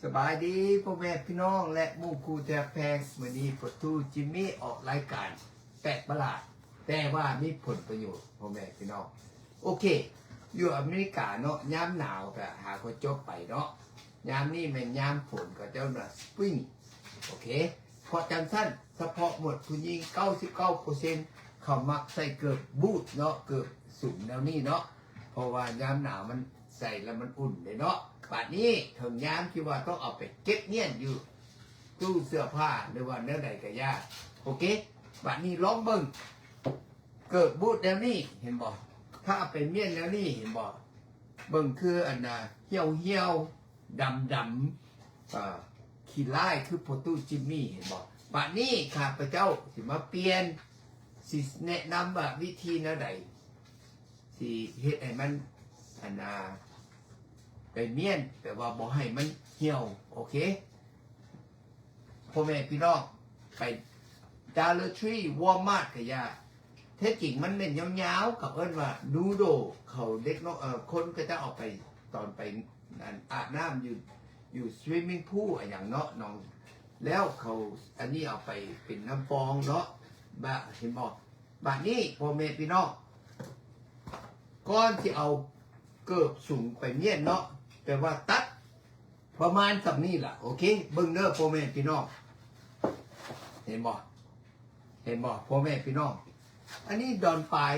ສະບາຍດີພໍ່ແມ່ພີ່ນ້ອງ ແລະ ໝູ່ຄູ່ທີ່ຮັກແພງ. ມື້ນີ້ພໍ່ຕູ້ຈິມມີອອກລາຍການແປກປະຫຼາດ ແຕ່ວ່າມີຜົນປະໂຫຍດພໍ່ແມ່ພີ່ນ້ອງ. ໂອເຄ ຢູ່ອາເມລິກາເນາະ ຍາມໜາວກະຫາກໍຈົບໄປເນາະ, ຍາມນີ້ແມ່ນຍາມຝົນ ເຂົາເຈົ້າວ່າ Spring. ໂອເຄ ເພາະຈັ່ງຊັ້ນ ສະເພາະໝົດຜູ້ຍິງເກົ້າສິບເກົ້າເປີເຊັນ ເຂົາມັກໃສ່ເກີບບູດເນາະ, ເກີບສູງແນວນີ້ເນາະ ເພາະວ່າຍາມໜາວມັນໃສ່ແລ້ວມັນອຸ່ນເດ້ເນາະ. ບາດນີ້ເຖິງຍາມທີ່ວ່າຕ້ອງເອົາໄປເກັບມ້ຽນຢູ່ຕູ້ເສື້ອຜ້າ ຫຼືວ່າແນວໃດກະຢ່າ. ໂອເຄ ບາດນີ້ລອງເບິ່ງ ເກີບບູດແນວນີ້ ເຫັນບໍ່? ຖ້າເອົາໄປມ້ຽນແນວນີ້ ເຫັນບໍ່? ເບິ່ງຄືອັນນ່າ ຫ່ຽວໆ ດຳໆ ເອີ ຂີ້ລ້າຍຄືພໍ່ຕູ້ຈິມມີ ເຫັນບໍ່? ບາດນີ້ຂ້າພະເຈົ້າຊິມາປ່ຽນ ຊິແນະນຳວ່າວິທີແນວໃດ ຊິເຮັດໃຫ້ມັນ ອັນນ່າ ໄປມ້ຽນ ແບບວ່າບໍ່ໃຫ້ມັນຫ່ຽວ. ໂອເຄ ພໍ່ແມ່ພີ່ນ້ອງ ໄປ Dollar Tree Walmart ກະຢ່າ. ແທ້ຈິງມັນແມ່ນຍາວໆ ເຂົາເອີ້ນວ່າ Noodle ເຂົາເດັກນ້ອຍ ເອີ ຄົນເຂົາເຈົ້າເອົາໄປ ຕອນໄປ ອັນ ອາບນ້ຳຢູ່ ຢູ່ Swimming Pool ອະຫຍັງເນາະ ໜອງ ແລ້ວເຂົາ ອັນນີ້ເອົາໄປເປັນນ້ຳຟອງເນາະ. ບາດ ເຫັນບໍ່? ບາດນີ້ພໍ່ແມ່ພີ່ນ້ອງ ກ່ອນຊິເອົາເກີບສູງໄປມ້ຽນເນາະ ແປວ່າຕັດ ປະມານສ່ຳນີ້ລະ. ໂອເຄ ເບິ່ງເດີພໍ່ແມ່ພີ່ນ້ອງ ເຫັນບໍ່? ເຫັນບໍ່ພໍ່ແມ່ພີ່ນ້ອງ? ອັນນີ້ດອນປາຍ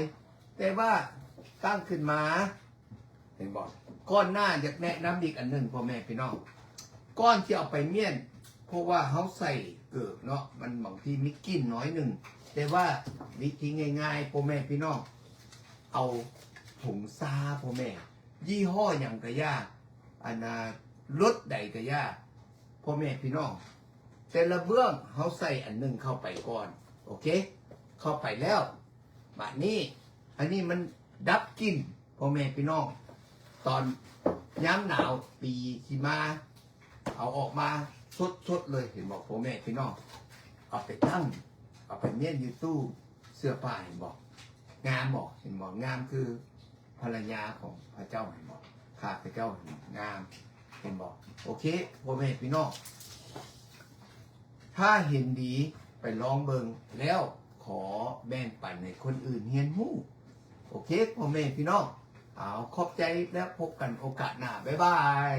ແຕ່ວ່າຕັ້ງຂຶ້ນມາ ເຫັນບໍ່? ກ່ອນໜ້າຢາກແນະນຳອີກອັນໜຶ່ງພໍ່ແມ່ພີ່ນ້ອງ ກ່ອນທີ່ເອົາໄປມ້ຽນ ເພາະວ່າເຮົາໃສ່ເກີບເນາະ ມັນບາງທີມີກິ່ນໜ້ອຍໜຶ່ງ ແຕ່ວ່າວິທີງ່າຍໆ ພໍ່ແມ່ພີ່ນ້ອງ ເອົາຖົງຊາ ພໍ່ແມ່ ຍີ່ຫໍ້ຫຍັງກະຢ່າ ອັນນ່າ ລົດໃດກະຢ່າ ພໍ່ແມ່ພີ່ນ້ອງ ແຕ່ລະເບື້ອງເຮົາໃສ່ອັນໜຶ່ງເຂົ້າໄປກ່ອນ. ໂອເຄ ເຂົ້າໄປແລ້ວ ບາດນີ້ ອັນນີ້ມັນດັບກິ່ນ ພໍ່ແມ່ພີ່ນ້ອງ ຕອນຍາມໜາວປີຊິມາ ເອົາອອກມາສົດໆເລີຍ ເຫັນບໍ່ພໍ່ແມ່ພີ່ນ້ອງ? ເອົາໄປຕັ້ງ ເອົາໄປມ້ຽນຢູ່ຕູ້ເສື້ອຜ້າ ເຫັນບໍ່? ງາມບໍ່? ເຫັນບໍ່? ງາມຄື ພະລະຍາຂອງພະເຈົ້າ ເຫັນບໍ່? ຂ້າພະເຈົ້າງາມ ເຫັນບໍ່? ໂອເຄ ພໍ່ແມ່ພີ່ນ້ອງ ຖ້າເຫັນດີໄປລອງເບິ່ງ ແລ້ວຂໍແບ່ງປັນໃຫ້ຄົນອື່ນຮຽນຮູ້. ໂອເຄ ພໍ່ແມ່ພີ່ນ້ອງ ເອົາ ຂອບໃຈ ແລ້ວພົບກັນໂອກາດໜ້າ ບາຍບາຍ.